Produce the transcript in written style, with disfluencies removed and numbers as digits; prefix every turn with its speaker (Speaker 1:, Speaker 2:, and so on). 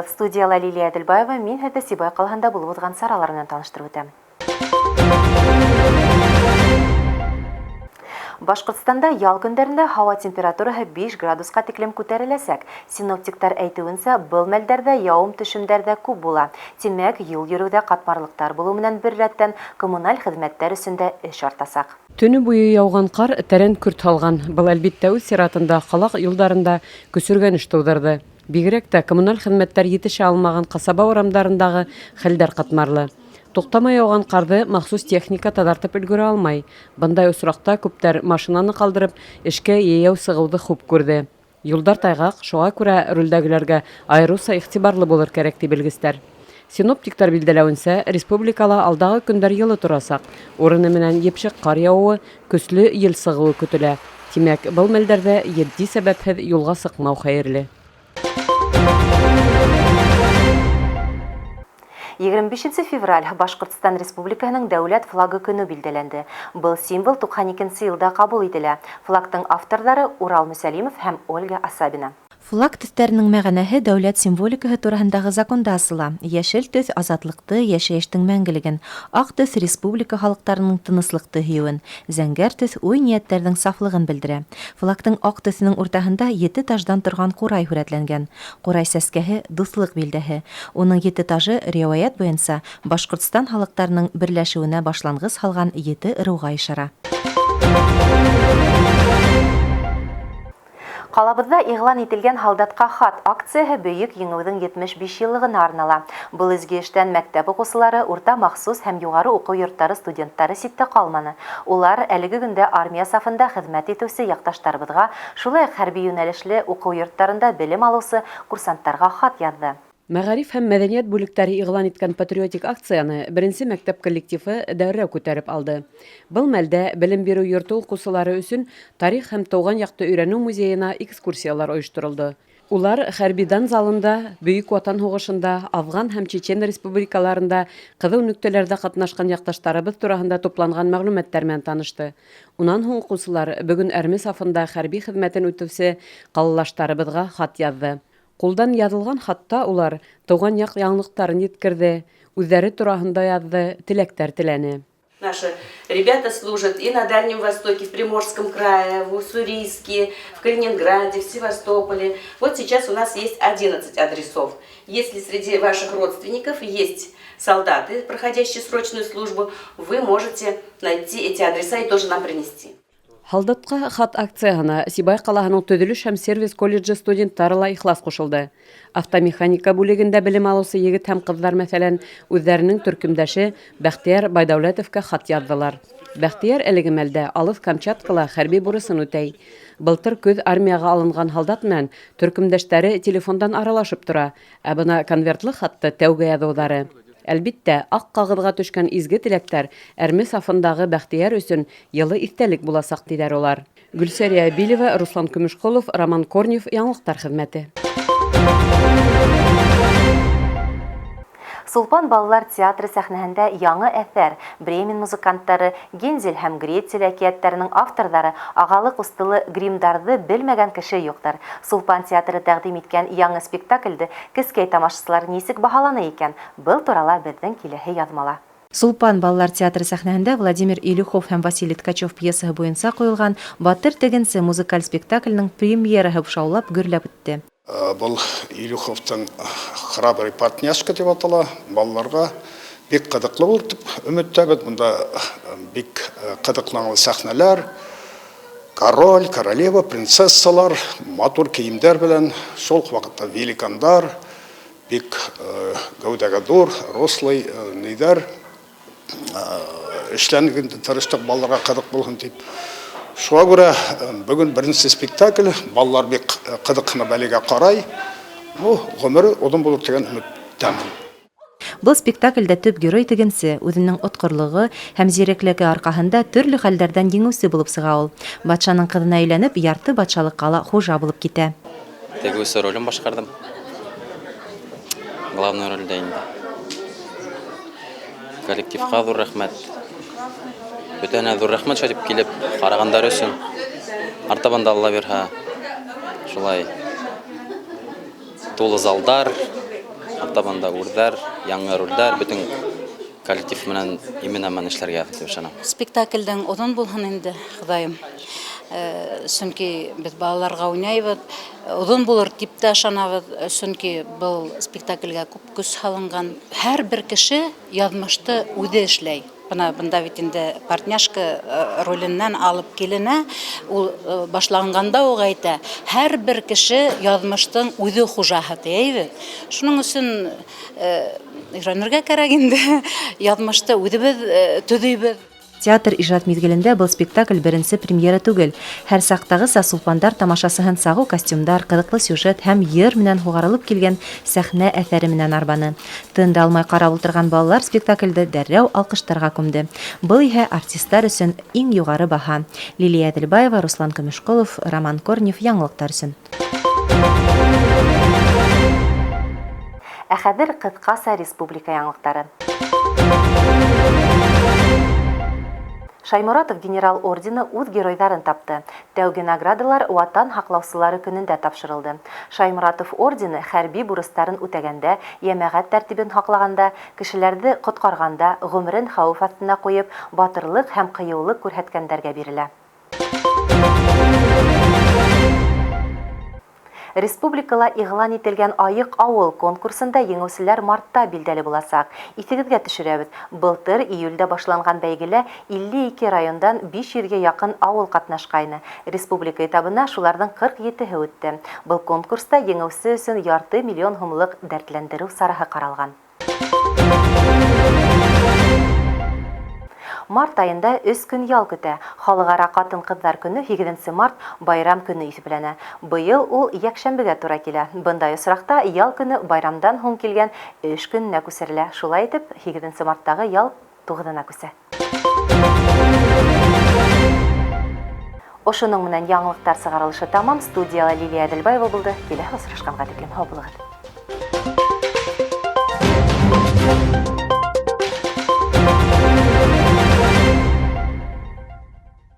Speaker 1: Исәнмеһегеҙ! Студияла Лилия Әҙелбаева. Мин һеҙҙе Сибай ҡалаһында булып уҙған саралар менән таныштырып үтәм. Башҡортостанда ял көндәрендә һауа температураһы 5 градусҡа тиклем күтәреләсәк. Синоптиктар әйтеүенсә, был мәлдәрҙә яуым-төшөмдәр ҙә күп була. Тимәк, юл йөрөүҙә ҡатмарлыҡтар булыу менән бер рәттән коммуналь хеҙмәттәр өсөн дә эш артасаҡ.
Speaker 2: Төнө буйы яуған ҡар тәрән көрт һалған. Был, әлбиттә, үҙ сиратында ҡала юлдарында көсөргәнеш тыуҙырҙы. Бигерәк тә коммуналь хеҙмәттәр етешә алмаған ҡасаба урамдарындағы хәлдәр ҡатмарлы. Туҡтамай яуған ҡарҙы махсус техника таҙартып өлгөрә алмай. Бындай осраҡта күптәр машинаны ҡалдырып, эшкә йәйәү сығыуҙы хуп күрҙе. Юлдар тайғаҡ, шуға күрә рулдәгеләргә айырыуса иғтибарлы булыр кәрәк, ти белгестәр. Синоптиктар билдәләүенсә, республикала алдағы көндәр йылы торасаҡ. Урыны менән епшек ҡар яуыуы, көслө ел сығыуы көтөлә. Тимәк, был мәлдәрҙә етди сәбәпһеҙ юлға сыҡмау хәйерле.
Speaker 1: 25 февраль Башҡортостан Республикаһының дәүләт флагы көнө билдәләнде. Был символ 92 йылда ҡабул ителә. Флагтың авторҙары Урал Мөсәлимов һәм Ольга Асабина. Флаг төҫтәренең мәғәнәһе дәүләт символикаһы тураһындағы законда асыла. Йәшел төҫ азатлыҡты, йәшәйештең мәңгелеген, аҡ төҫ республика халыҡтарының тыныслыҡты һөйөүен, зәңгәр төҫ уй-ниәттәрҙең сафлығын белдерә. Флагтың аҡ төҫөнең уртаһында ете таждан торған ҡурай һүрәтләнгән. Ҡурай сәскәһе дуҫлыҡ билдәһе. Уның ете тажы риүәйәт буйынса Башҡортостан халыҡтарының берләшеүенә башланғыс һалған ете ырыуға ишара. Ҡалабыҙҙа иғлан ителгән «Һалдатҡа хат» акцияһы Бөйөк Еңеүҙең 75 йыллығына арнала. Был изге эштән мәктәп уҡыусылары, урта махсус һәм юғары уҡыу йорттары студенттары ситтә ҡалманы. Улар әлеге көндә армия сафында хеҙмәт итеүсе яҡташтарыбыҙға, шулай уҡ хәрби йүнәлешле уҡыу йорттарында белем алыусы курсанттарға хат яҙҙы.
Speaker 2: Мәғариф һәм мәҙәниәт бүлектәре иғлан иткән патриотик акцияны беренсе мәктәп коллективы дәррәү күтәреп алды. Был мәлдә белем биреү йорто уҡыусылары өсөн тарих һәм тыуған яҡты өйрәнеү музейына экскурсиялар ойошторолдо. Улар хәрби дан залында Бөйөк Ватан һуғышында, Афған һәм Чечен республикаларында ҡыҙыу нөктәләрҙә ҡатнашҡан яҡташтарыбыҙ тураһында тупланған мәғлүмәттәр менән танышты. Унан һуң уҡыусылар бөгөн әрме сафында хәрби хеҙмәтен үтеүсе ҡалалаштарыбыҙға хат яҙҙы. Ҡулдан яҙылған хатта улар тыуған яҡ яңылыҡтарын еткерҙе, үҙҙәре тураһында яҙҙы, теләктәр теләне.
Speaker 3: Наши ребята служат и на Дальнем Востоке, в Приморском крае, в Уссурийске, в Калининграде, в Севастополе. Вот сейчас у нас есть 11 адресов. Если среди ваших родственников есть солдаты, проходящие срочную службу, вы можете найти эти адреса и тоже нам принести.
Speaker 2: Һалдатҡа хат акцияһына Сибай ҡалаһының төҙөлөш һәм сервис колледжы студенттары ла ихлас ҡушылды. Автомеханика бүлегендә белем алыусы егет һәм ҡыҙҙар, мәҫәлән, үҙҙәренең төркөмдәше Бәхтияр Байдәүләтовка хат яҙҙылар. Бәхтияр әлеге мәлдә алыҫ Камчаткала хәрби бурысын үтәй. Былтыр көҙ армияға алынған һалдат менән төркөмдәштәре телефондан аралашып тора, ә бына конвертлы хатты тәүгә яҙыуҙары. Әлбиттә, аҡ ҡағыҙға төшкән изге теләктәр әрме сафындағы Бәхтияр өсөн йылы иҫтәлек буласаҡ, тиҙәр улар. Гөлсәрия Билева, Руслан Көмөшҡолов, Роман Корнев, Яңылыҡтар хеҙмәте.
Speaker 1: Сулпан балалар театры сәхнәһендә яңы әҫәр Бремен музыканттары, Гензель һәм Гретель әкиәттәренең авторҙары ағалы-ҡустылы гримдарҙы белмәгән кеше юҡтыр. Сулпан театры тәҡдим иткән яңы спектаклде кескәй тамашасылар нисек баһаланы икән? Был турала беҙҙең киләһе яҙмала. Сулпан балалар театры сәхнәһендә Владимир Илюхов һәм Василий Ткачев пьесаһы буйынса ҡуйылған «Батыр тегенсе» музыкаль спектаклінің премьераһы шаулап гөрләп үтте.
Speaker 4: Был Илюховтың «Храбрый портняшка» тип атала, балаларға бик ҡыҙыҡлы булыр тип өмөттәбеҙ. Бында бик ҡыҙыҡлы сәхнәләр, король, королева, принцессалар, матур кейемдәр белән, шул уҡ ваҡытта великандар, бик гәүҙәгә ҙур, рослый ниҙәр эшләнеп тырыштыҡ балаларға ҡыҙыҡ булһын тип. Шуға күрә бөгөн беренсе спектакль, балалар бик ҡыҙыҡһынып әлегә ҡарай. Ну, ғүмере оҙон булыр тигән өмөттәмен.
Speaker 1: Был спектаклдә төп герой тегенсе, үҙенең отҡорлоғо һәм зирәклеге арҡаһында төрлө хәлдәрҙән еңеүсе булып сыға ул. Батшаның ҡыҙына өйләнеп, ярты батшалыҡҡа ла хужа булып китә.
Speaker 5: Тегеүсе ролен башҡарҙым. Главный ролдә инде. Коллективҡа ҙур рәхмәт. Бөтәһенә ҙур рәхмәт шулай тип килеп ҡарағандар өсөн. Артабан да Алла бирһә, шулай тулы залдар, Артабан да үрҙәр, яңы ролдәр, бөтөн коллектив менән имен-аман эшләргә яҙһын тип ышанам.
Speaker 6: Спектаклдең оҙон булһын инде, Хоҙайым. Сөнки беҙ балаларға уйнайбыҙ. Оҙон булыр тип тә ышанабыҙ, сөнки был спектаклгә күп көс һалынған. Һәр бер кеше яҙмышты үҙе эшләй. Бына бында бит инде партняшка роленнән алып киленә, ул башланғанда уҡ әйтә, һәр бер кеше яҙмыштың үҙе хужаһы тиәйбеҙ. Шуның өсөн өйрәнергә кәрәк инде, яҙмышты үҙебеҙ төҙөйбөҙ.
Speaker 1: Театр ижад миҙгелендә был спектакль беренсе премьера түгел. Һәр саҡтағыса Сулпандар тамашасыһын сағыу костюмдар, ҡыҙыҡлы сюжет һәм йыр менән һуғарылып килгән сәхнә әҫәре менән арбаны. Тын да алмай ҡарап ултырған балалар спектаклде дәррәү алҡыштарға күмде. Был иһә артистар өсөн иң юғары баһа. Лилия Әҙелбаева, Руслан Көмөшҡолов, Роман Корнев яңылыҡтар өсөн. Ә хәҙер ҡыҫҡаса республика яңылыҡтары. Шайморатов генерал ордены үҙ геройҙарын тапты. Тәүге наградалар Ватан һаҡлаусылары көнөндә тапшырылды. Шайморатов ордены хәрби бурыстарын үтәгәндә, йәмәғәт тәртибен һаҡлағанда, кешеләрҙе ҡотҡарғанда, ғүмерен хәүеф аҫтына ҡуйып, батырлыҡ һәм ҡыйыулыҡ күрһәткәндәргә бирелә. Республикала иғлан ителгән Айыҡ ауыл конкурсында еңеүселәр мартта билдәле буласаҡ. Иҫегеҙгә төшөрәбеҙ. Былтыр июлдә башланған бәйгелә 52 райондан 500-гә яҡын ауыл ҡатнашҡайны. Республика этабына шуларҙың 47-һе үтте. Был конкурста еңеүсе өсөн ярты миллион һумлыҡ дәртләндереү сараһы ҡаралған. Март айында 3 көн ял көтә. Халыҡ-ара ҡатын-ҡыҙҙар көнө 8 март байрам көнө иҫәпләнә. Быйыл ул йәкшәмбегә тура килә. Бындай осраҡта ял көнө байрамдан һуң килгән эш көнөнә күсерелә. Шулай итеп, 8 марттағы ял 9-на күсә. Ошоноң менән яңылыҡтар сығарылышы тамам. Студияла Лилия Әҙелбаева булды. Киләһе осрашҡанға тиклем һау булығыҙ.